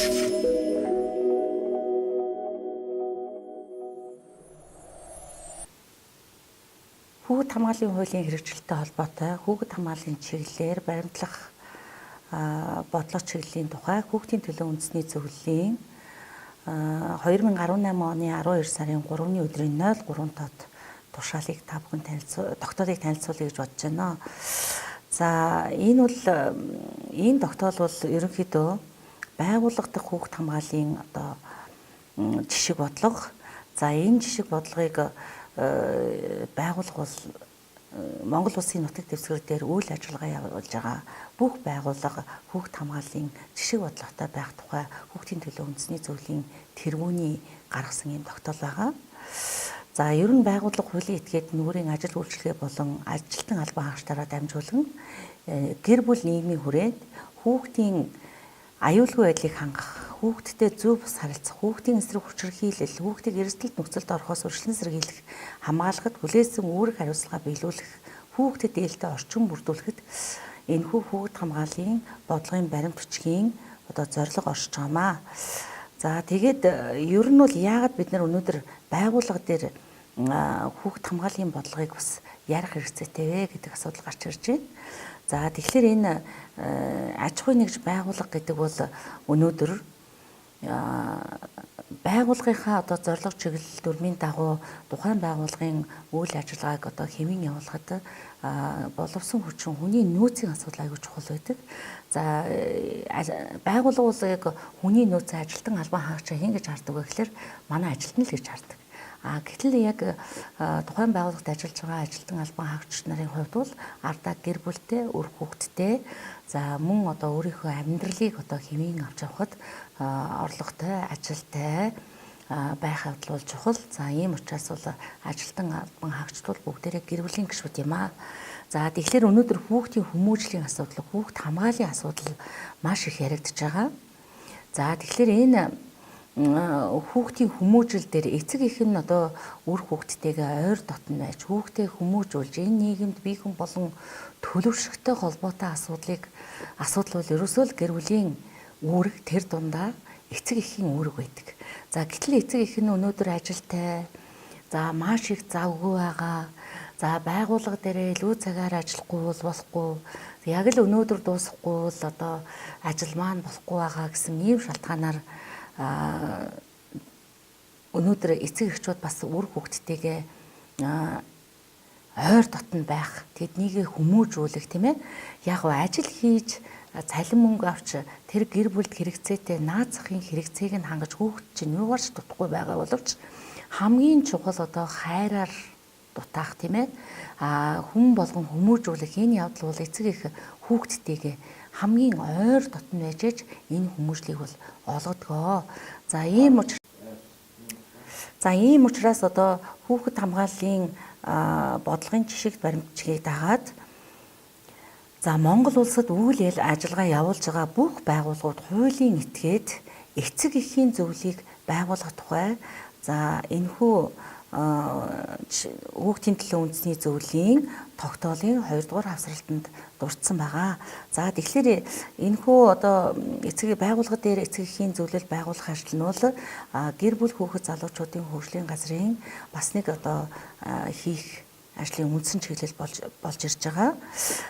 Хүүхэд хамгааллын хуулийн хэрэгжилттэй холбоотой хүүхэд хамгааллын чиглэлээр баримтлах бодлого чиглэлийн тухай хүүхдийн төлөө үндэсний зөвлөлийн 2018 оны 12 сарын 3-ны өдрийн 03 тод тушаалыг та бүхэн тогтоолыг танилцуулъя гэж бодож байна. За энэ бол энэ тогтоол бол ерөнхийдөө байгууллага дахь хүүхэд хамгааллын одоо жишг бодлого. За энэ жишг бодлогыг байгууллага бол Монгол улсын нутаг дэвсгэр дээр үйл ажиллагаа явуулж байгаа бүх байгууллага хүүхэд хамгааллын жишг бодлоготой байх тухай хүүхдийн төлөө үндэсний зөвлөлийн тэргүүний гаргасан юм тогтоол байгаа. За ер нь байгууллага хуулийн этгээд нүрийн ажил үйлчилгээ болон ажилтан албан хаагчдаараа дамжуулан гэр бүл нийгмийн хүрээнд хүүхдийн аюулгүй байдлыг хангах, хүүхдтэй зөв бус харилцах, хүүхдийн эсрэг хүчирхийлэл, хүүхдийг эрсдэлт нөхцөлд орохоос урьдчилан сэргийлэх, хамгаалахад хүлээсэн үүрэг хариуцлага биелүүлэх, хүүхдэд ээлтэй орчин бүрдүүлэхэд энэхүү хүүхэд хамгааллын бодлогын баримт бичгийн одоо зорилго оршиж байгаамаа. За тэгээд ер нь бол яагаад бид нар өнөөдөр байгууллага дээр хүүхэд хамгааллын бодлогыг бас ярих хэрэгцээтэй вэ гэдэг асуудал гарч ирж байна. За тэгэхээр энэ аж ахуйн нэгж байгууллага гэдэг бол өнөөдөр байгууллагынхаа одоо зорилго чиглэл дүрмийн дагуу тухайн байгууллагын үйл ажиллагааг одоо хэмээн явуулахад боловсон хүчин хүний нөөцийн асуудал аягүй чухал байдаг. За байгууллага бол яг хүний нөөцийн ажилтан албан хаагчаа хэн гэж хардаг вэ гэхээр манай ажилтан л гэж хардаг. А гэтэл яг тухайн байгууллагад ажиллаж байгаа ажилтан албан хаагч нарын хувьд бол ардаа гэр бүлтэй, үр хүүхэдтэй, за мөн одоо өөрийнхөө амьдралыг одоо хэмээн авч явахад орлоготой, ажилтай байх явдал бол чухал. За ийм учраас бол ажилтан албан хаагчид бол бүгдээрээ гэр бүлийн гишүүд юм аа. За тэгэхээр өнөөдөр хүүхдийн хүмүүжлийн асуудал, хүүхд хамгааллын асуудал маш их яригдж байгаа. За тэгэхээр энэ хүүхдийн хүмүүжил дээр эцэг эх нь одоо үр хүүхдтэйгээ ойр дотно байж хүүхдээ хүмүүжүүлж энэ нийгэмд бие хүн болон төлөвшөгтэй холбоотой асуудал бол ерөөсөө л гэр бүлийн үүрэг, тэр дундаа эцэг эхийн үүрэг байдаг. За гэтэл эцэг эх нь өнөөдөр ажилтай, за маш их завгүй байгаа. За байгууллага дээрээ илүү цагаар ажиллахгүй бол болохгүй. Яг л өнөөдөр дуусахгүй бол одоо ажил маань болохгүй байгаа гэсэн ийм шалтгаанаар өнөөдөр эцэг эхчүүд бас үр хүүхдтэйгээ ойр дотно байх, тэднийгээ хүмүүжүүлэх, тийм ээ. Яг гоо ажил хийж цалин мөнгө авч тэр гэр бүлд хэрэгцээтэй наад захын хэрэгцээг нь хангаж хүүхд чинь юугаар ч дутахгүй байгаа боловч хамгийн чухал одоо хайраар дутаах, тийм ээ. А хүн болгон хүмүүжүүлэх энэ явдал бол эцэг их хүүхдтэйгээ хамгийн ойр дотно байж ээж энэ хүмүүжлийг бол олгодгоо. За ийм учраас одоо хүүхэд хамгааллын бодлогын жишгт баримтчгийг дагаад за Монгол улсад үйл ажиллагаа явуулж байгаа бүх байгууллагууд хуулийн этгээд эцэг эхийн зөвлөлийг байгуулах тухай за энэхүү хүүхдийн төлөө үндэсний зөвлөлийн тогтоолын 2 дугаар хавсралтанд дурдсан байгаа. За тэгэхээр энэхүү одоо эцэг байгууллага дээр эцэг эхийн зөвлөл байгуулах ажил нь бол гэр бүл хүүхэд залуучуудын хөгжлийн газрын бас нэг одоо хийх ажлын үндсэн чиглэл болж ирж байгаа.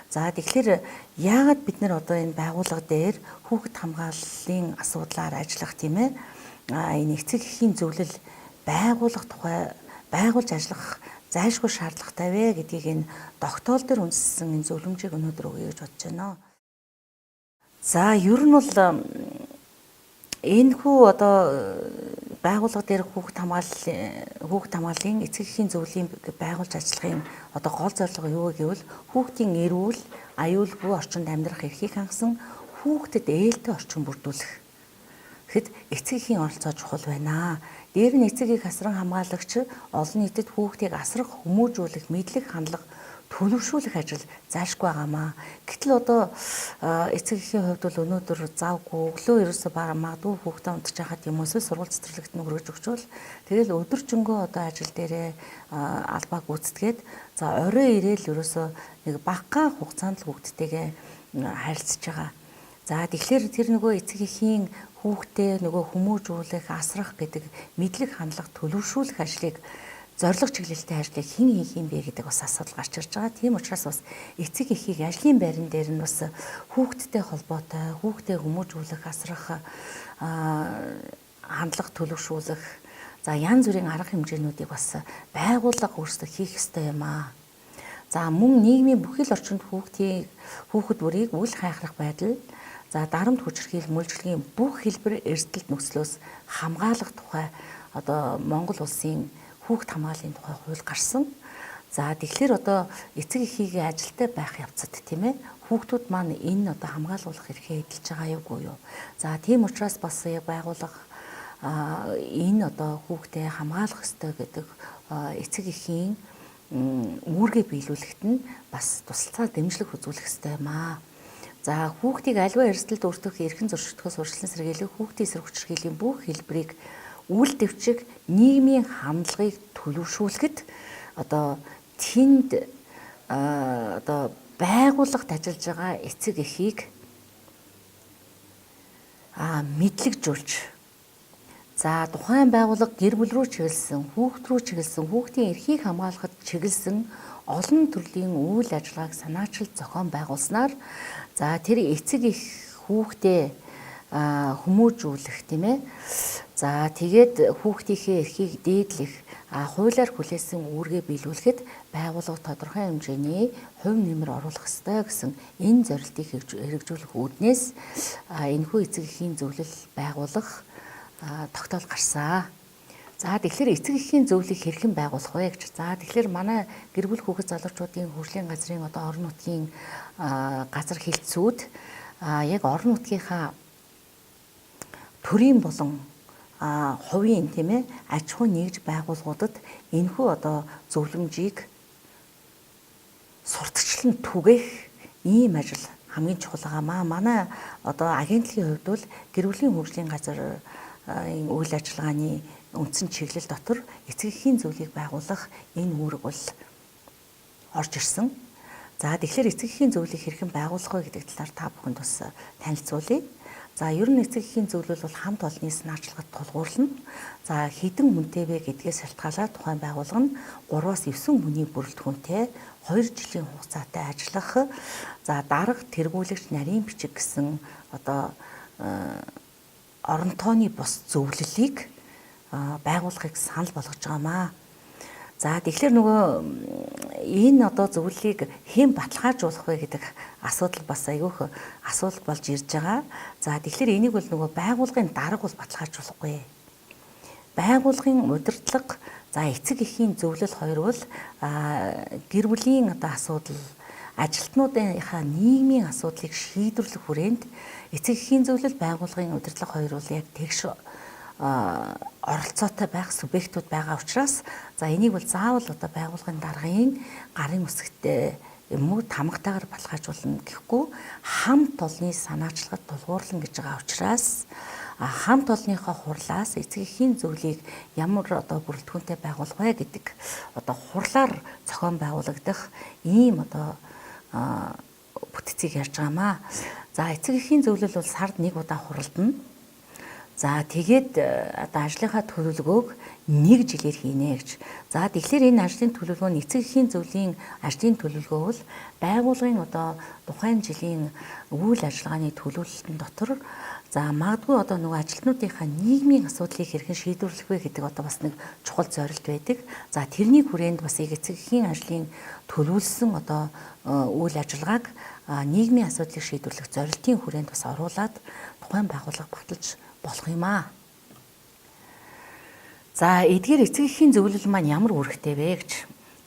За тэгэхээр яагаад бид нар одоо энэ байгууллага дээр хүүхэд хамгааллын асуудлаар ажиллах, тийм ээ, энэ эцэг эхийн зөвлөл байгуулах тухай байгуулж ажиллах зайлшгүй шаардлагатай вэ гэдгийг энэ тогтоол дээр үндэссэн энэ зөвлөмжийг өнөөдөр өгье гэж бодож байна. За ер нь бол энэхүү одоо байгууллага дээр хүүхэд хамгааллын эцэг эхийн зөвлөлийн байгуулж ажиллахын одоо гол зорилго юу вэ гэвэл хүүхдийн эрүүл, аюулгүй орчинд амьдрах эрхийг хангасан хүүхдэд ээлтэй орчин бүрдүүлэх. Тэгэхэд эцэг эхийн оролцоо чухал байна. Дээр нь эцэг их асран хамгаалагч олон нийтэд хүүхдийг асрах, хүмүүжүүлэх, мэдлэг хандлага төлөвшүүлэх ажил зайлшгүй байгаамаа. Гэтэл одоо эцэг эхийн хувьд бол өнөөдөр завгүй өглөө ерөөсөө бага магадгүй хүүхдээ унтж байхад юм эсвэл сургууль цэцэрлэгт нь хүргэж өгчвөл тэгэл өдөржингөө одоо ажил дээрээ албаа гүйцэтгээд за орой ирээл ерөөсөө нэг багахан хугацаанд л хүүхдтэйгээ харилцаж байгаа. За тэгэхээр тэр нөгөө эцэг эхийн хүүхдээ нөгөө хүмүүжүүлэх, асрах гэдэг мэдлэг хандлага төлөвшүүлэх ажлыг, зорилго чиглэлтэй ажлыг хэн хийх юм бэ гэдэг бас асуудал гарч ирж байгаа. Тийм учраас бас эцэг эхийг ажлын байран дээр нь бас хүүхдтэй холбоотой, хүүхдээ хүмүүжүүлэх, асрах, хандлага төлөвшүүлэх, за янз бүрийн арга хэмжээнүүдийг бас байгууллага өөрсдөө хийх ёстой юм аа. За мөн нийгмийн бүхий л орчинд хүүхэд бүрийг үл хайхрах байдал, за дарамт хүчирхийлэл, мүлжлэгийн бүх хэлбэр эрсдэлт нөхцлөөс хамгаалах тухай одоо Монгол улсын хүүхд хамгааллын тухай хууль гарсан. За тэгэхээр одоо эцэг эхийгээ ажилтай байх явцад, тийм ээ, хүүхдүүд маань энэ одоо хамгаалуулах эрхээ эдэлж байгаа юугүй юу. За тийм учраас бас яг байгууллага энэ одоо хүүхдээ хамгаалах ёстой гэдэг эцэг эхийн үүргээ биелүүлэхэд нь бас тусалцаа дэмжлэг үзүүлэх ёстой юм аа. За хүүхдийг альва эрсдэлд өртөх, эрхэн зөрчигдөхөөс урьдчилан сэргийлэх, хүүхдийн эсрэг хүчирхийллийн бүх хэлбэрийг үл дэвчих нийгмийн хандлагыг төлөвшүүлэхэд одоо тэнд одоо байгууллагт ажиллаж байгаа эцэг эхийг мэдлэгжүүлж, за тухайн байгууллага гэр бүл рүү чиглэсэн, хүүхд рүү чиглэсэн, хүүхдийн эрхийг хамгаалахад чиглэсэн олон төрлийн үйл ажиллагааг санаачлал зохион байгуулснаар за тэр эцэг их хүүхдээ хүмүүжүүлэх, тийм ээ. За тэгээд хүүхдийнхээ эрхийг дээдлэх, хуулиар хүлээсэн үүргээ биелүүлэхэд байгууллага тодорхой хэмжээний хувь нэмэр оруулах ёстой гэсэн энэ зорилтыг хэрэгжүүлэх үүднээс энэхүү эцэг эхийн зөвлөл байгуулах тогтоол гарсан. За тэгэхээр эцэг эхийн зөвлөлийг хэрхэн байгуулах вэ гэж. За тэгэхээр манай гэр бүл хүүхэд залуучуудын хөгжлийн газрын одоо орон нутгийн газар хилцүүд яг орон нутгийнхаа төрийн болон хувийн, тийм ээ, аж ахуй нэгж байгууллагуудад энэхүү одоо зөвлөмжийг сурталчлан түгээх ийм ажил хамгийн чухал байгаа маа. Манай одоо агентлагийн хувьд бол гэр бүлийн хөгжлийн газар үйл ажиллагааны үндсэн чиглэл дотор эцэг эхийн зөвлөлийг байгуулах энэ үүрэг бол орж ирсэн. За тэгэхээр эцэг эхийн зөвлөлийг хэрхэн байгуулах вэ гэдэг талаар та бүхэнд бас танилцуулъя. За ер нь эцэг эхийн зөвлөл бол хамт олонны санаачлагад тулгуурлана. За хэдэн хүнтэй вэ гэдгээс шалтгаалаад тухайн байгууллага нь 3-аас 9 хүний бүрэлдэхүүнтэй 2 жилийн хугацаатай ажиллах, за дарга, тэргүүлэгч, нарийн бичиг гэсэн одоо орон тооны бус зөвлөлийг байгуулахыг санал болгож байгаамаа. За тэгэхээр нөгөө энэ одоо зөвлөлийг хэн баталгаажуулах вэ гэдэг асуудал бас айгүйх асуулт болж ирж байгаа. За тэгэхээр энийг бол нөгөө байгууллагын дарга бол баталгаажуулахгүй. Байгууллагын удирдлага, за эцэг эхийн зөвлөл хоёр бол гэр бүлийн одоо асуудал, ажилтнуудынхаа нийгмийн асуудлыг шийдвэрлэх хүрээнд эцэг эхийн зөвлөл, байгууллагын удирдлага хоёр бол яг тэгш оролцоотой байх субъектууд байгаа учраас за энийг бол заавал одоо байгууллагын даргын гарын үсгтээ юм уу тамгатайгаар баталгаажуулна гэхгүй, хамт олонны санаачлагад тулгуурлана гэж байгаа учраас хамт олонныхоо хурлаас эцэг эхийн зөвлөлийг ямар одоо бүрэлдэхүүнтэй байгуулах вэ гэдэг одоо хурлаар зохион байгуулагдах ийм одоо бүтцийг ярьж байгаамаа. За эцэг эхийн зөвлөл бол сард нэг удаа хуралдана. За тэгээд одоо ажлынхаа төлөвлөгөөг нэг жилээр хийнэ гэж. За тэгэхээр энэ ажлын төлөвлөгөө нь эцэг эхийн зөвлөлийн ажлын төлөвлөгөө бол байгууллагын одоо тухайн жилийн үйл ажиллагааны төлөвлөлтөн дотор за магадгүй одоо нөгөө ажилтнуудынхаа нийгмийн асуудлыг хэрхэн шийдвэрлэх вэ гэдэг одоо бас нэг чухал зорилт байдаг. За тэрний хүрээнд бас эцэг эхийн ажлын төлөвлөсөн одоо үйл ажиллагааг нийгмийн асуудлыг шийдвэрлэх зорилтын хүрээнд бас оруулаад тухайн байгууллага баталж болох юм аа. За эдгээр эцэг эхийн зөвлөл маань ямар үүрэгтэй вэ гэж.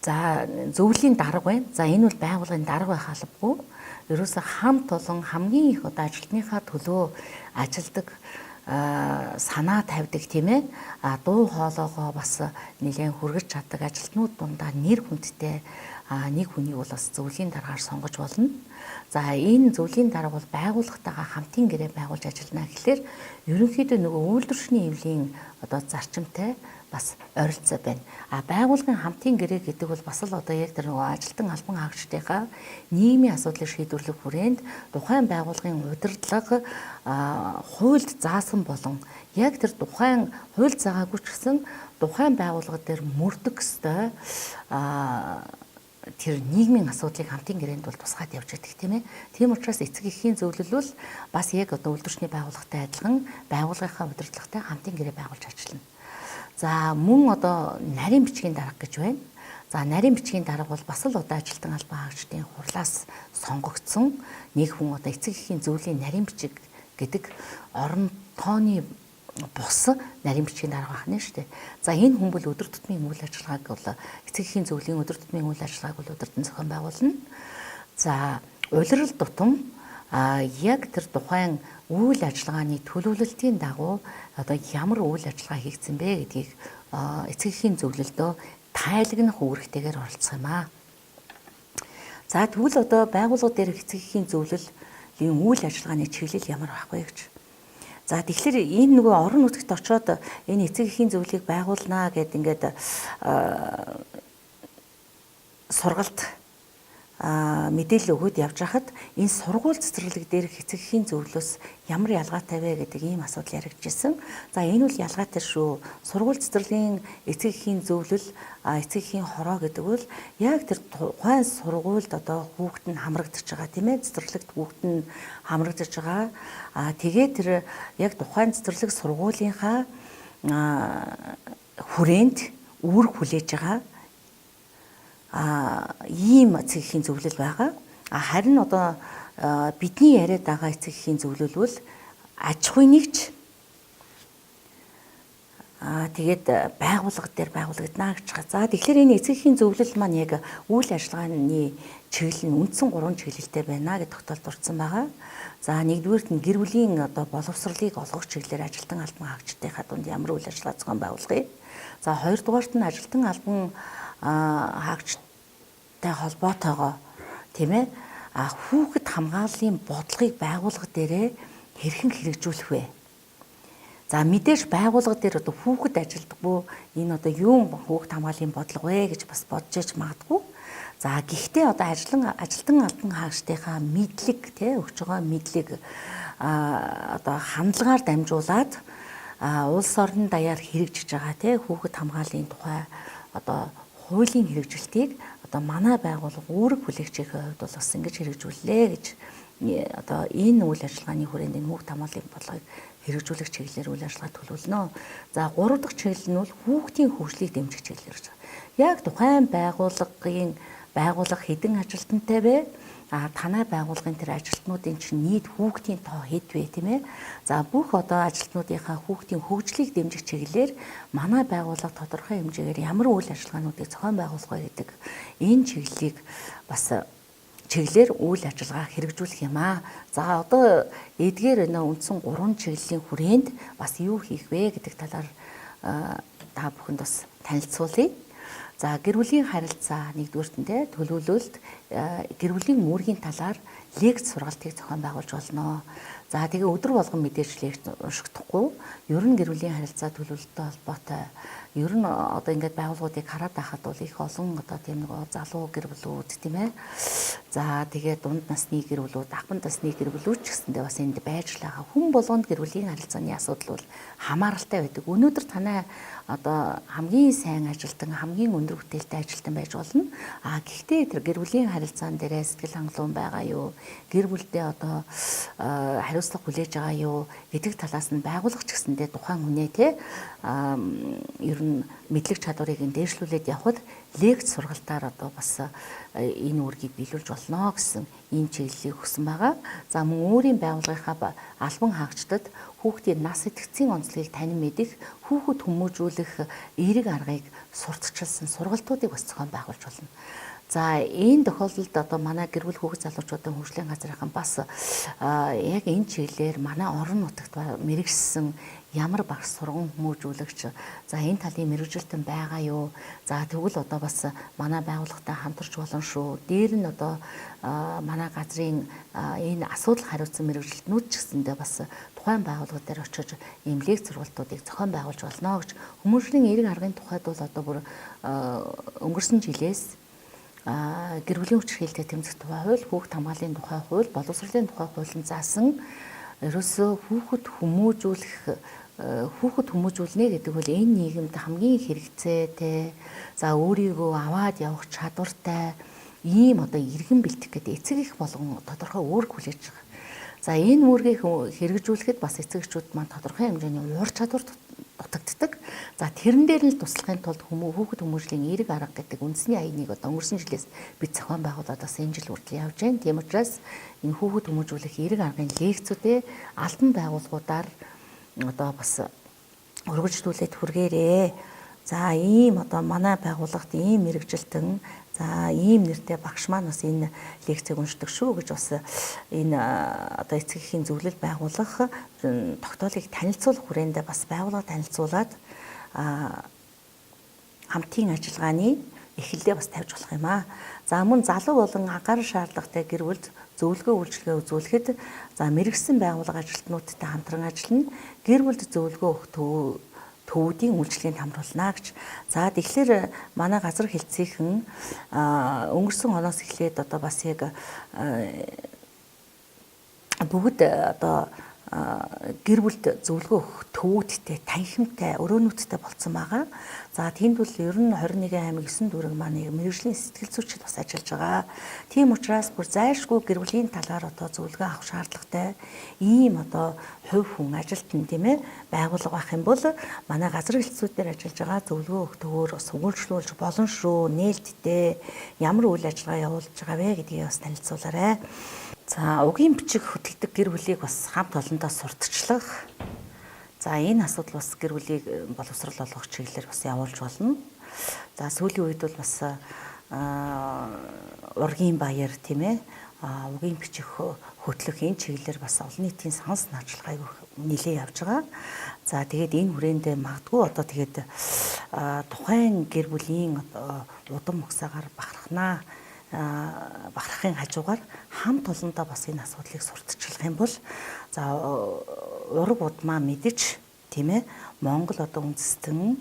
За зөвлөлийн дарга байна. За энэ бол байгууллагын дарга байх албагүй. Ерөөсө хамт олон хамгийн их одоо ажилтныхаа төлөө ажилдаг, санаа тавьдаг, тийм ээ, дуу хоолойгоо бас нэлээд хүргэж чаддаг ажилтнууд дундаа нэр хүндтэй нэг хүнийг бол бас зөвлөлийн даргаар сонгож болно. За энэ зөвлөлийн дарга бол байгууллагатайгаа хамтын гэрээ байгуулж ажиллана гэхлээр ерөнхийдөө нөгөө үйлдвэрчний эвлийн одоо зарчимтай бас ойролцоо байна. А байгууллагын хамтын гэрээ гэдэг бол бас л одоо яг тэр нөгөө ажилтан албан хаагчдынхаа нийгмийн асуудлыг шийдвэрлэх хүрээнд тухайн байгууллагын удирдлага хуульд заасан болон яг тэр тухайн хууль заагаагүй ч гэсэн тухайн байгууллага дээр мөрдөх ёстой тэр нийгмийн асуудлыг хамтын гэрээнд бол тусгаад явж байдаг, тийм ээ. Тийм учраас эцэг эхийн зөвлөл бол бас яг одоо үйлдвэрчний байгууллагатай адилхан байгууллагынхаа удирдлагатай хамтын гэрээ байгуулж ажиллана. За мөн одоо нарийн бичгийн дарга гэж байна. За нарийн бичгийн дарга бол бас л одоо ажилтан албан хаагчдын хурлаас сонгогдсон нэг хүн, одоо эцэг эхийн зөвлөлийн нарийн бичиг гэдэг орон тооны бус нарийн бичгийн дарга байх нь шүү дээ. За энэ хүн бол өдөр тутмын үйл ажиллагааг бол эцэг эхийн зөвлөлийн өдөр тутмын үйл ажиллагааг бол удирдан зохион байгуулна. За улирал тутам яг тэр тухайн үйл ажиллагааны төлөвлөлтийн дагуу одоо ямар үйл ажиллагаа хийгдсэн бэ гэдгийг эцэг эхийн зөвлөлдөө тайлагнах үүрэгтэйгээр оролцох юм аа. За тэгвэл одоо байгууллага дээр эцэг эхийн зөвлөлийн үйл ажиллагааны чиглэл ямар байх вэ гэж. За тэгэхээр энэ нөгөө орон нутагт очиод энэ эцэг эхийн зөвлөлийг байгуулнаа гэд ингээд сургалт мэдээлэл өгөөд явж байхад энэ сургууль цэцэрлэг дээрх эцэг эхийн зөвлөлөөс ямар ялгаатай вэ гэдэг ийм асуудал яригдчихсэн. За энэ бол ялгаатай шүү. Сургууль цэцэрлэгийн эцэг эхийн зөвлөл, эцэг эхийн хороо гэдэг бол яг тэр тухайн сургуульд одоо хүүхэд нь хамрагдаж байгаа, тийм ээ, цэцэрлэгт хүүхэд нь хамрагдаж байгаа. Тэгээд тэр яг тухайн цэцэрлэг сургуулийнхаа хүрээнд үүрэг хүлээж байгаа ийм эцэг эхийн зөвлөл байгаа. Харин одоо бидний яриад байгаа эцэг эхийн зөвлөл бол аж ахуйн нэгж тэгээд байгууллага дээр байгуулагдана гэж байгаа. За тэгэхээр энэ эцэг эхийн зөвлөл маань яг үйл ажиллагааны чиглэл нь үндсэн 3 чиглэлтэй байна гэж тогтоолд дурдсан байгаа. За нэгдүгээрт нь гэр бүлийн одоо боловсролыг олгох чиглэлээр ажилтан албан хаагчдынхаа дунд ямар үйл ажиллагаа зохион байгуулах юм. За хоёрдугаарт нь ажилтан албан хаагчтай холбоотойгоо, тийм ээ, хүүхэд хамгааллын бодлогыг байгууллага дээрээ хэрхэн хэрэгжүүлэх вэ? За мэдээж байгууллага дээр одоо хүүхэд ажилдаггүй, энэ одоо юун хүүхэд хамгааллын бодлого вэ гэж бас бодож яж магадгүй. За гэхдээ одоо ажилтан албан хаагчдынхаа мэдлэг, тий, өгч байгаа мэдлэг одоо хандлагаар дамжуулаад улс орон даяар хэрэгжиж байгаа, тий, хүүхэд хамгааллын тухай одоо хуулийн хэрэгжилтийг одоо манай байгууллага үүрэг хүлээгчийн хувьд бол бас ингэж хэрэгжүүллээ гэж одоо энэ үйл ажиллагааны хүрээнд энэ хүүхэд хамгааллын бодлогыг хэрэгжүүлэх чиглэлээр үйл ажиллагаа төлөвлөнө. За гурав дахь чиглэл нь бол хүүхдийн хөгжлийг дэмжих чиглэл гэж байна. Яг тухайн байгууллага хэдэн ажилтнтай вэ? Танай байгууллагын тэр ажилтнуудын чинь нийт хүүхдийн тоо хэд вэ, тийм ээ? За бүх одоо ажилтнуудынхаа хүүхдийн хөгжлийг дэмжих чиглэлээр манай байгууллага тодорхой хэмжээгээр ямар үйл ажиллагаануудыг зохион байгуулах вэ гэдэг энэ чиглэлийг бас чиглэлээр үйл ажиллагаа хэрэгжүүлэх юм аа. За одоо эдгээр энэ үндсэн 3 чиглэлийн хүрээнд бас юу хийх вэ гэдэг талаар та бүхэнд бас танилцуулъя. За гэр бүлийн харилцаа нэгдүгээрт нь төлөвлөлт, гэр бүлийн үүргийн талаар лекц сургалтыг зохион байгуулж болно. За тэгээ өдөр болгон мэдээж лекц уншигдахгүй. Ер нь гэр бүлийн харилцаа төлөвлөлттэй холбоотой ер нь одоо ингээд байгууллагуудыг хараад байхад бол их олон одоо тийм нэг залуу гэр бүлүүд, тийм ээ. За тэгээ дунд насны гэр бүлүүд, ахмад насны гэр бүлүүд ч гэсэндээ бас энд байж л байгаа. Хүн болгонд гэр бүлийн харилцааны асуудал бол хамааралтай байдаг. Өнөөдөр танай одоо хамгийн сайн ажилтан, хамгийн өндөр бүтээлтэй ажилтан байж болно. Гэхдээ тэр гэр бүлийн харилцаан дээрээ сэтгэл хангалуун байгаа юу? Гэр бүлдээ одоо хариуцлага хүлээж байгаа юу гэдэг талаас нь байгууллага ч гэсэндээ тухайн хүнээ те ер нь мэдлэг чадварыг нь дээшлүүлээд явхад лекц сургалтаар одоо бас энэ үүргийг биелүүлж болно гэсэн ийм чиглэлийг өгсөн байгаа. За мөн өөрийн байгууллагынхаа албан хаагчдад хүүхдийн нас итгэцийн онцлогийг танин мэдэх, хүүхэд хүмүүжүүлэх эерэг аргыг сурталчилсан сургалтуудыг бас зохион байгуулж болно. За энэ тохиолдолд одоо манай гэр бүл хүүхэд залуучуудын хөгжлийн газрынхан бас яг энэ чиглэлээр манай орон нутагт мэрэгссэн ямар багш сурган хүмүүжүүлэгч за энэ талын мэрэгжилтэн байгаа юу? За тэгвэл одоо бас манай байгууллагатай хамтарч болно шүү. Дээр нь одоо манай газрын энэ асуудал хариуцсан мэрэгжилтнүүд ч гэсэндээ бас тухайн байгууллага дээр очиж ийм лекц сургалтуудыг зохион байгуулж болно гэж хүмүүжлийн эерэг аргын тухайд бол одоо бүр өнгөрсөн жилээс гэр бүлийн хүчирхийлэлтэй тэмцэх тухай хууль, хүүхд хамгааллын тухай хууль, боловсролын тухай хуулинд заасан ерөөсөө хүүхэд хүмүүжүүлэх хүүхэд хүмүүжүүлнэ гэдэг бол энэ нийгэмд хамгийн хэрэгцээтэй, за өөрийгөө аваад явах чадвартай ийм одоо иргэн бэлтгэх гэдэг эцэг их болгон тодорхой үүрэг хүлээж байгаа. За энэ үүргийг хэрэгжүүлэхэд бас эцэг эхчүүд маань тодорхой хэмжээний уур чадвар дутагддаг. За тэрэн дээр нь туслахын тулд хүүхэд хүмүүжлийн эерэг арга гэдэг үндэсний аяныг одоо өнгөрсөн жилээс бид зохион байгуулад бас энэ жил хүртэл явж байна. Тийм учраас энэ хүүхэд хүмүүжүүлэх эерэг аргын лекцүүдээ албан байгууллагуудаар одоо бас өргөжлүүлээд хүргээрээ. За ийм одоо манай байгууллагт ийм мэрэгжилтэн за ийм нэртэй багш маань бас энэ лекцийг уншдаг шүү гэж бас энэ одоо эцэг эхийн зөвлөл байгуулах тогтоолыг танилцуулах хүрээндээ бас байгууллага танилцуулаад хамтын ажиллагааны эхлэлдээ бас тавьж болох юм аа. За мөн залуу болон агаар шаардлагатай гэр бүлд зөвлөгөө үйлчилгээ үзүүлэхэд за мэрэгсэн байгууллага ажилтнуудтай хамтран ажиллана. Гэр бүлд зөвлөгөө өгөх төвүүдийн үйлчилгээнд хамруулна гэж. За тэгэхээр манай газар хэлцийнхэн өнгөрсөн оноос эхлээд одоо бас яг бүгд одоо гэр бүлд зөвлөгөө өгөх төвүүдтэй, танхимтай, өрөөнүүдтэй болцсон байгаа. За тэнд бол ер нь 21 аймаг 9 дүүрэг маань мэрэгжлийн сэтгэл зүйчид бас ажиллаж байгаа. Тийм учраас бүр зайлшгүй гэр бүлийн талаар одоо зөвлөгөө авах шаардлагатай ийм одоо хувь хүн ажилтан тийм байгууллага байх юм бол манай газар хэлцүүдээр ажиллаж байгаа зөвлөгөө өгөх төвөөр бас үйлчлүүлж болно шүү. Нээлттэй ямар үйл ажиллагаа явуулж байгаа вэ гэдгийг бас танилцуулаарай. За угийн бичиг хөтэлдэг гэр бүлийг бас хамт олондоо сурталчлах. За энэ асуудал бас гэр бүлийг боловсрол олгох чиглэлээр бас явуулж болно. За сүүлийн үед бол бас ургийн баяр тийм угийн бичих хөтлөх энэ чиглэлээр бас олон нийтийн санал санаачлах айгүй нэлээд явж байгаа. За тэгээд энэ хүрээндээ магадгүй одоо тэгээд тухайн гэр бүлийн удам угсаагаар бахархнаа бахархахын хажуугаар хамт олондоо бас энэ асуудлыг сурталчлах юм бол за ураг удмаа мэдэж тийм Монгол одоо үндэстэн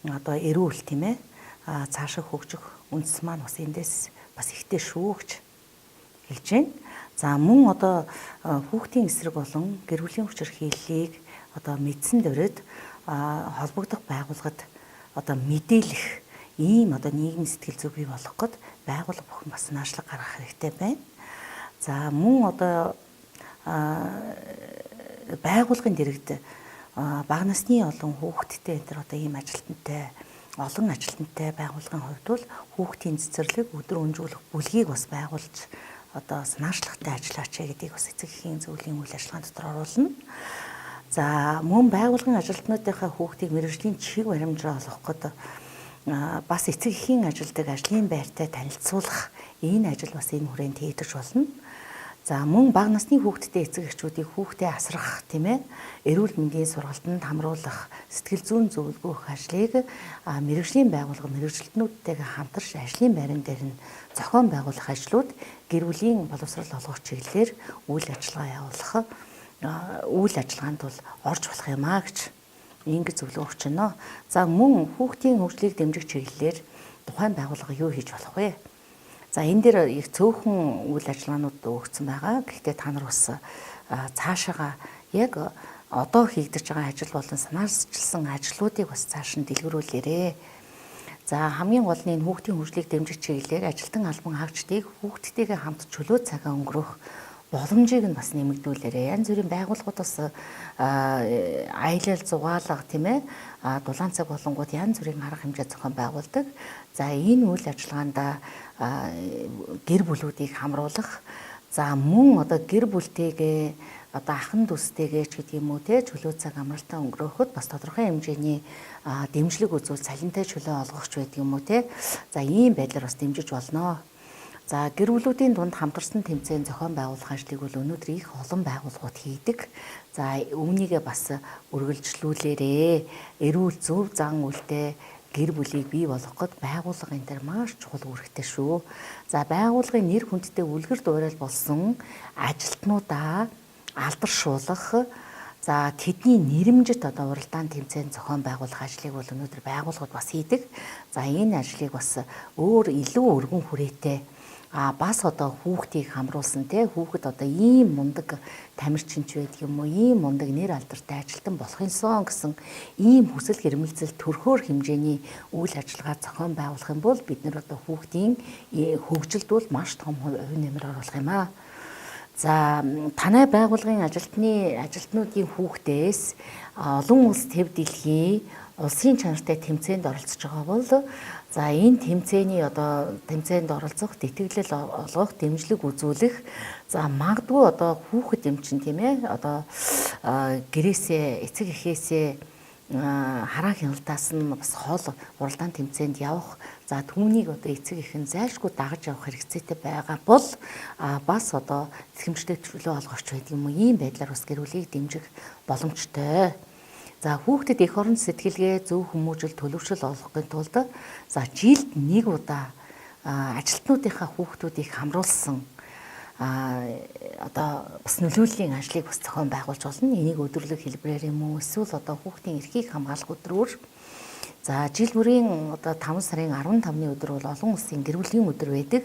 одоо эрүүл тийм цаашаа хөгжих үндэс маань бас эндээс бас ихтэй шүү гэж хэлж байна. За мөн одоо хүүхдийн эсрэг болон гэр бүлийн хүчирхийллийг одоо мэдсэн дөрөд холбогдох байгууллагад одоо мэдээлэх ийм одоо нийгмийн сэтгэл зүй бий болох гээд байгууллага бүхэн бас наашлаг гаргах хэрэгтэй байна. За мөн одоо байгууллагын дэрэгд бага насны олон хүүхэдтэй энэ төр одоо ийм ажилтнтай олон ажилтнтай байгууллагын хувьд бол хүүхдийн цэцэрлэг өдөр өнжүүлэх бүлгийг бас байгуулж одоо санаачлагтай ажиллаач гэдгийг бас эцэг эхийн зөвлөлийн үйл ажиллагаан дотор оруулна. За мөн байгууллагын ажилтнуудынхаа хүүхдийг мэргэжлийн чиг баримжаа олгох гээд бас эцэг эхийн ажилдаг ажлын байртай танилцуулах энэ ажил бас энэ хүрээнд хийгдэж болно. За мөн бага насны хүүхэдтэй эцэг эхчүүдийг хүүхдээ асрах тийм эрүүл мэндийн сургалтанд хамруулах, сэтгэл зүйн зөвлөгөө өгөх ажлыг мэргэжлийн байгууллага мэргэжилтнүүдтэйгээ хамтарч ажлын байран дээр нь зохион байгуулах ажлууд гэр бүлийн боловсрол олгох чиглэлээр үйл ажиллагаа явуулах үйл ажиллагаанд бол орж болох юм а гэж ингэж зөвлөгөө өгч байна. За мөн хүүхдийн хөгжлийг дэмжих чиглэлээр тухайн байгууллага юу хийж болох вэ? За энэ дээр их цөөхөн үйл ажиллагаанууд өгсөн байгаа. Гэхдээ та нар бас цаашаага яг одоо хийгдэж байгаа ажил болон санаачилсан ажлуудыг бас цааш нь дэлгэрүүлээрэ. За хамгийн гол нь энэ хүүхдийн хөгжлийг дэмжих чиглэлээр ажилтан албан хаагчдыг хүүхдтэйгээ хамт чөлөө цагаа өнгөрөөх боломжийг нь бас нэмэгдүүлээрэ. Янз бүрийн байгууллагууд бас аялал зугаалга тийм дулаан цаг болонгууд янз бүрийн арга хэмжээ зохион байгуулдаг. За энэ үйл ажиллагаанд гэр бүлүүдийг хамруулах, за мөн одоо гэр бүлтэйгээ одоо ахан дүүстэйгээ ч гэдэг юм уу те чөлөө цаг амралтаа өнгөрөөхөд бас тодорхой хэмжээний дэмжлэг үзүүл цалинтай чөлөө олгохч байдаг юм уу те. За ийм байдлаар бас дэмжиж болно. За гэр бүлүүдийн дунд хамтарсан тэмцээн зохион байгуулах ажлыг бол өнөөдөр их олон байгууллагууд хийдэг. За үүнийгээ бас үргэлжлүүлээрээ. Эрүүл зөв зан үйлтэй гэр бүлийг бий болгох гээд байгууллага энэ төр маш чухал үүрэгтэй шүү. За байгууллагын нэр хүндтэй үлгэр дуурайл болсон ажилтнуудаа алдаршуулах, за тэдний нэрэмжит одоо уралдаан тэмцээн зохион байгуулах ажлыг бол өнөөдөр байгууллагууд бас хийдэг. За энэ ажлыг бас өөр илүү өргөн хүрээтэй бас одоо хүүхдийг хамруулсан те хүүхэд одоо ийм мундаг тамирчинч байдаг юм уу, ийм мундаг нэр алдартай ажилтан болох юмсан гэсэн ийм хүсэл эрмэлзэл төрхөөр хэмжээний үйл ажиллагаа зохион байгуулах юм бол бид нар одоо хүүхдийн хөгжилд бол маш том хувь нэмэр оруулах юм аа. За танай байгууллагын ажилтнуудын хүүхдээс олон улс төв дэлхийн улсын чанартай тэмцээнд оролцож байгаа бол за энэ тэмцээний одоо тэмцээнд оролцох, тэтгэлэл олгох, дэмжлэг үзүүлэх, за магадгүй одоо хүүхэд юм чинь тийм одоо гэрээсээ эцэг эхээсээ хараа хяналтаас нь бас хол уралдаан тэмцээнд явах, за түүнийг одоо эцэг эх нь зайлшгүй дагаж явах хэрэгцээтэй байгаа бол бас одоо тэтгэмжтэй чөлөө олгогч байдаг юм уу, ийм байдлаар бас гэр бүлийг дэмжих боломжтой. За хүүхдэд эх орон сэтгэлгээ, зөв хүмүүжил, төлөвшөл олгохын тулд за жилд нэг удаа ажилтнуудынхаа хүүхдүүдийг хамруулсан одоо бас нөлөөллийн ажлыг бас зохион байгуулж болно. Энийг өдөрлөг хэлбэрээр юм уу эсвэл одоо хүүхдийн эрхийг хамгаалах өдрөөр за жил бүрийн одоо 5 сарын 15-ны өдөр бол олон улсын гэр бүлийн өдөр байдаг.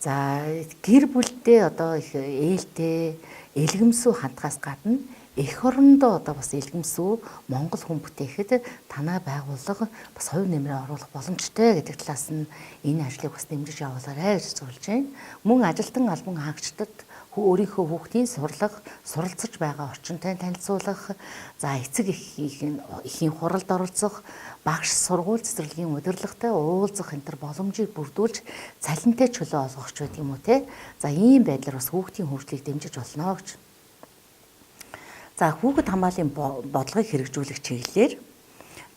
За гэр бүлдээ одоо их ээлтэй, элгэмсүү хандхаас гадна эх орондоо одоо бас элгэмсүү Монгол хүн бүтээхэд танай байгууллага бас хувь нэмрээ оруулах боломжтой гэдэг талаас нь энэ ажлыг бас дэмжиж явуулаарай гэж зөвлөж байна. Мөн ажилтан албан хаагчдад өөрийнхөө хүүхдийн сурлага, суралцаж байгаа орчинтой танилцуулах, за эцэг эхийн хуралд оролцох, багш сургууль цэцэрлэгийн удирдлагатай уулзах энэ төр боломжийг бүрдүүлж цалинтай чөлөө олгох ч байдаг юм уу те. За ийм байдлаар бас хүүхдийн хөгжлийг дэмжиж болно гэж. За хүүхэд хамгааллын бодлогыг хэрэгжүүлэх чиглэлээр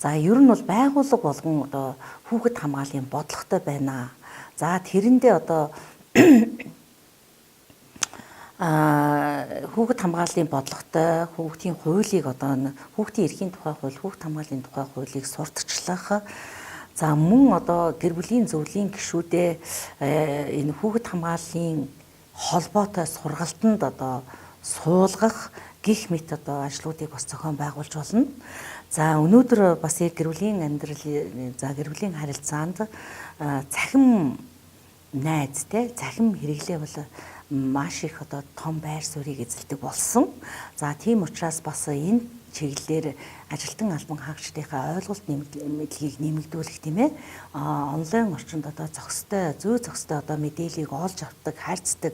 за ер нь бол байгууллага болгон одоо хүүхэд хамгааллын бодлоготой байна. За тэрэндээ одоо хүүхэд хамгааллын бодлоготой хүүхдийн хуулийг одоо хүүхдийн эрхийн тухай хууль, хүүхд хамгааллын тухай хуулийг сурталчлах, за мөн одоо гэр бүлийн зөвлөлийн гишүүдээ энэ хүүхэд хамгааллын холбоотой сургалтанд одоо суулгах гих мэт одоо ажлуудыг бас зохион байгуулж болно. За өнөөдөр бас яг гэр бүлийн амьдрал, за гэр бүлийн харилцаанд цахим найз те цахим хэрэглээ бол маш их одоо том байр суурийг эзэлдэг болсон. За тийм учраас бас энэ чиглэлээр ажилтан албан хаагчдынхаа ойлголт мэдлэгийг нэмэгдүүлэх тийм онлайн орчинд одоо зохистой, зүй зохистой одоо мэдээллийг олж авдаг, харьцдаг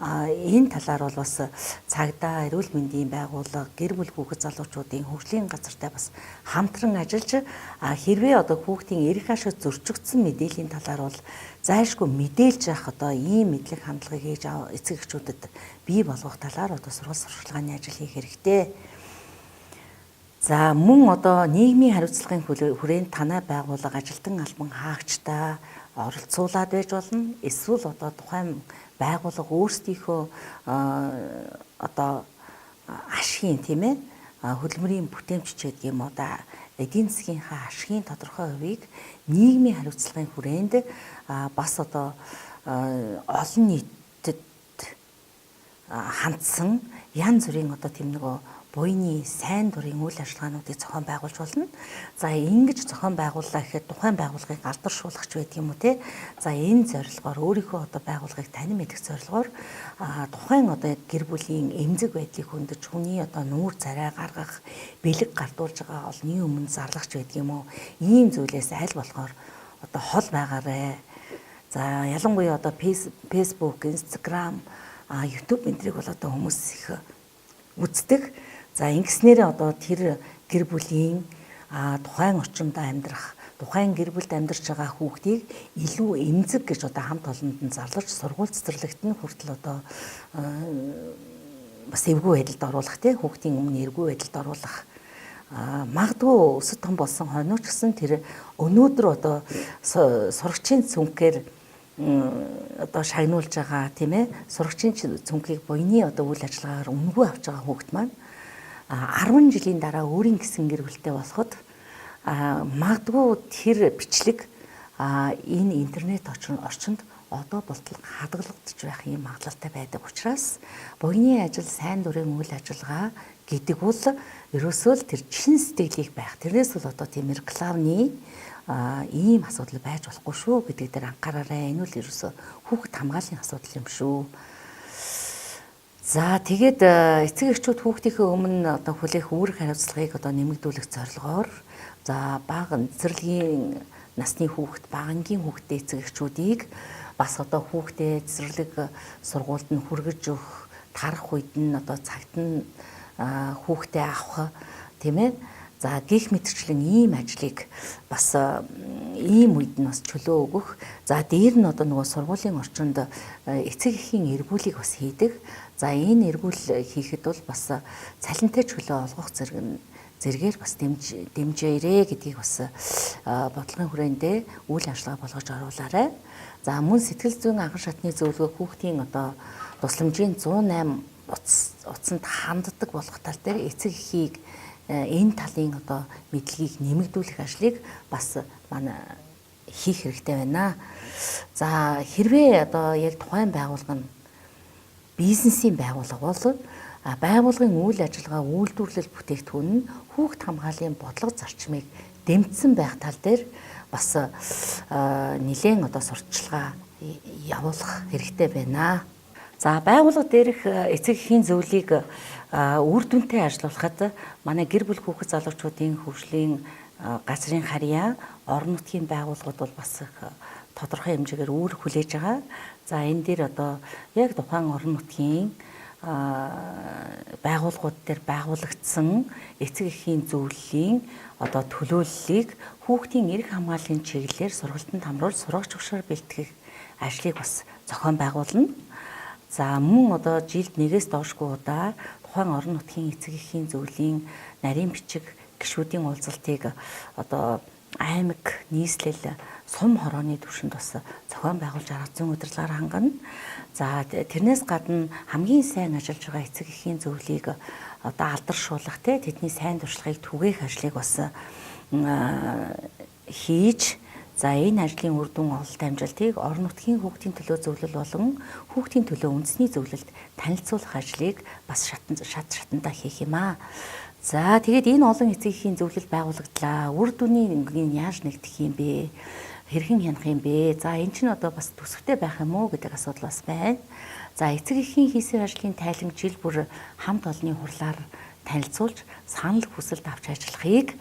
энэ талаар бол бас цагдаа, эрүүл мэндийн байгууллага, гэр бүл хүүхэд залуучуудын хөгжлийн газартай бас хамтран ажиллаж хэрвээ одоо хүүхдийн эрх ашиг зөрчигдсөн мэдээллийн талаар бол зайлшгүй мэдээлж явах одоо ийм мэдлэг хандлагыг ээж эцэг эхчүүдэд бий болгох талаар одоо сургалт сурчлагын ажил хийх хэрэгтэй. За мөн одоо нийгмийн хариуцлагын хүрээнд танай байгууллага ажилтан албан хаагчдаа оролцуулаад байж болно. Эсвэл одоо тухайн байгууллага өөрсдийнхөө одоо ашигын тийм хөдөлмөрийн бүтээмж ч гэдэг юм одоо эдийн засгийнхаа ашигын тодорхой хувийг нийгмийн хариуцлагын хүрээнд бас одоо олон нийтэд хандсан янз бүрийн одоо тийм нөгөө буйны сайн дурын үйл ажиллагаануудыг зохион байгуулж болно. За ингэж зохион байгууллаа гэхэд тухайн байгууллагыг алдаршуулах ч байдаг юм уу те. За энэ зорилгоор өөрийнхөө одоо байгууллагыг танин мэдэх зорилгоор тухайн одоо гэр бүлийн эмзэг байдлыг хөндөж хүний одоо нүүр царай гаргах, бэлэг гардуулж байгаа олонний өмнө зарлах ч байдаг юм уу. Ийм зүйлээс аль болохоор одоо хол байгаарэ. За ялангуяа одоо Facebook, Instagram, YouTube энтрийг бол одоо хүмүүс их үздэг. За ингэснээрээ одоо тэр гэр бүлийн тухайн орчинд амьдрах, тухайн гэр бүлд амьдарч байгаа хүүхдийг илүү эмзэг гэж одоо хамт олонд нь зарлаж сургууль цэцэрлэгт нь хүртэл одоо бас эвгүй байдалд оруулах тий хүүхдийн өмнө эвгүй байдалд оруулах магадгүй өсөд том болсон хойноо ч гэсэн тэр өнөөдөр одоо сурагчийн цүнхээр одоо шагнуулж байгаа тийм ээ сурагчийн цүнхийг буйны одоо үйл ажиллагаагаар үнэгүй авч байгаа хүүхд маань 10 жилийн дараа өөрийн гэсэн гэр бүлтэй болоход магадгүй тэр бичлэг энэ интернет орчинд одоо болтол хадгалагдаж байх юм магадлалтай байдаг учраас буйны ажил сайн дурын үйл ажиллагаа гэдэг бол ерөөсөө л тэр чин сэтгэлийг байх. Тэрнээс бол одоо тийм рекламны ийм асуудал байж болохгүй шүү гэдэг дээр анхаараарай. Энэ үл ерөөсөө хүүхэд хамгааллын асуудал юм шүү. За тэгээд эцэг эхчүүд хүүхдийнхээ өмнө одоо хүлээх үүрэг хариуцлагыг одоо нэмэгдүүлэх зорилгоор за бага цэцэрлэгийн насны хүүхэд, бага ангийн хүүхдтэй эцэг эхчүүдийг бас одоо хүүхдээ цэцэрлэг сургуульд нь хүргэж өгөх, тарах үед нь одоо цагт нь хүүхдээ авах тийм ээ. За гих мэтчлэн ийм ажлыг бас ийм үед нь бас чөлөө өгөх. За дээр нь одоо нөгөө сургуулийн орчинд эцэг эхийн эргүүлийг бас хийдэг. За энэ эргүүл хийхэд бол бас цалинтай чөлөө олгох зэрэг нь зэрэгээр бас дэмжээрэй гэдгийг бас бодлогын хүрээндээ үйл ажиллагаа болгож оруулаарай. За мөн сэтгэл зүйн анхан шатны зөвлөгөө хүүхдийн одоо тусламжийн 108 утсанд ханддаг болох тал дээр эцэг эхийг энэ талын одоо мэдлэгийг нэмэгдүүлэх ажлыг бас манай хийх хэрэгтэй байна. За хэрвээ одоо яг тухайн байгууллага нь бизнесийн байгууллага бол байгууллагын үйл ажиллагаа үйлдвэрлэл бүтээгдэхүүн нь хүүхд хамгааллын бодлого зарчмыг дэмжсэн байх тал дээр бас нэлээн одоо сурталчилгаа явуулах хэрэгтэй байна. За байгууллага дээрх эцэг эхийн зөвлөлийг үр дүнтэй ажилуулахад манай гэр бүл хүүхэд залуучуудын хөгжлийн газрын харьяа орон нутгийн байгууллагууд бол бас тодорхой хэмжээгээр үүрэг хүлээж байгаа. За энэ дээр одоо яг тухайн орон нутгийн байгууллагууд дээр байгуулагдсан эцэг эхийн зөвлөлийн одоо төлөөллийг хүүхдийн эрх хамгааллын чиглэлээр сургалтанд хамруулж сургагч багшаар бэлтгэх ажлыг бас зохион байгуулна. За мөн одоо жилд нэгээс доошгүй удаа тухайн орон нутгийн эцэг эхийн зөвлөлийн нарийн бичиг гишүүдийн уулзалтыг одоо аймаг нийслэл сум хорооны түвшинд бас зохион байгуулж арга зүйн удирдлагаар хангана. За тэрнээс гадна хамгийн сайн ажиллаж байгаа эцэг эхийн зөвлөлийг одоо алдаршуулах те тэдний сайн туршлагыг түгээх ажлыг бас хийж за энэ ажлын үр дүн ололт амжилтыг орон нутгийн хүүхдийн төлөө зөвлөл болон хүүхдийн төлөө үндэсний зөвлөлд танилцуулах ажлыг бас шат шатандаа хийх юм аа. За тэгээд энэ олон эцэг эхийн зөвлөл байгуулагдлаа. Үр дүний өнгийг яаж нэгтгэх юм бэ? Хэрхэн хянах юм бэ? За эн чинь одоо бас төсөвтэй байх юм уу гэдэг асуудал бас байна. За эцэг эхийн хийсэн ажлын тайлан жил бүр хамт олонны хурлаар танилцуулж санал хүсэлт авч ажиллахыг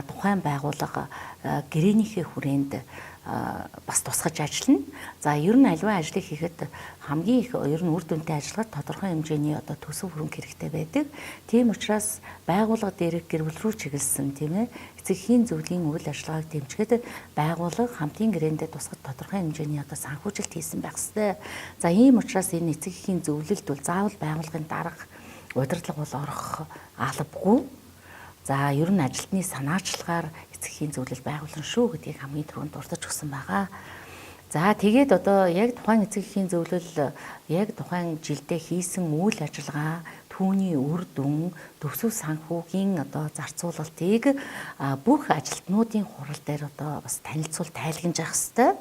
тухайн байгууллага гэрээнийхээ хүрээнд бас тусгаж ажиллана. За ер нь альва ажлыг хийхэд хамгийн их ер нь үр дүнтэй ажиллахад тодорхой хэмжээний одоо төсөв хөрөнгө хэрэгтэй байдаг. Тийм учраас байгууллага дээрх гэр бүл рүү чиглэсэн тийм ээ эцэг эхийн зөвлөлийн үйл ажиллагааг дэмжихэд байгууллага хамтын гэрээндээ тусгаж тодорхой хэмжээний одоо санхүүжилт хийсэн байх ёстой. За ийм учраас энэ эцэг эхийн зөвлөлд бол заавал байгууллагын дарга удирдлага бол орох албагүй. За ер нь ажилтны санаачлагаар эцэг эхийн зөвлөл байгуулна шүү гэдгийг хамгийн түрүүнд дурдж өгсөн байгаа. За тэгээд одоо яг тухайн эцэг эхийн зөвлөл яг тухайн жилдээ хийсэн үйл ажиллагаа түүний үр дүн төсөв санхүүгийн одоо зарцуулалтыг бүх ажилтнуудын хурал дээр одоо бас танилцуул тайлгнаж явах хэрэгтэй.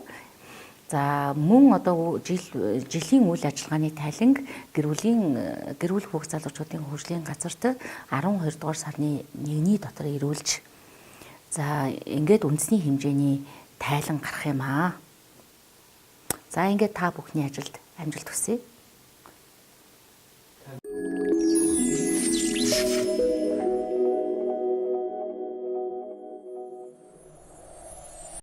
За мөн одоо жилийн үйл ажиллагааны тайланг гэр бүл хүүхд залуучуудын хөгжлийн газарт 12 дугаар сарны 1-ний дотор ирүүлж за ингээд үндэсний хэмжээний тайлан гарах юм аа. За ингээд та бүхний ажилд амжилт хүсье.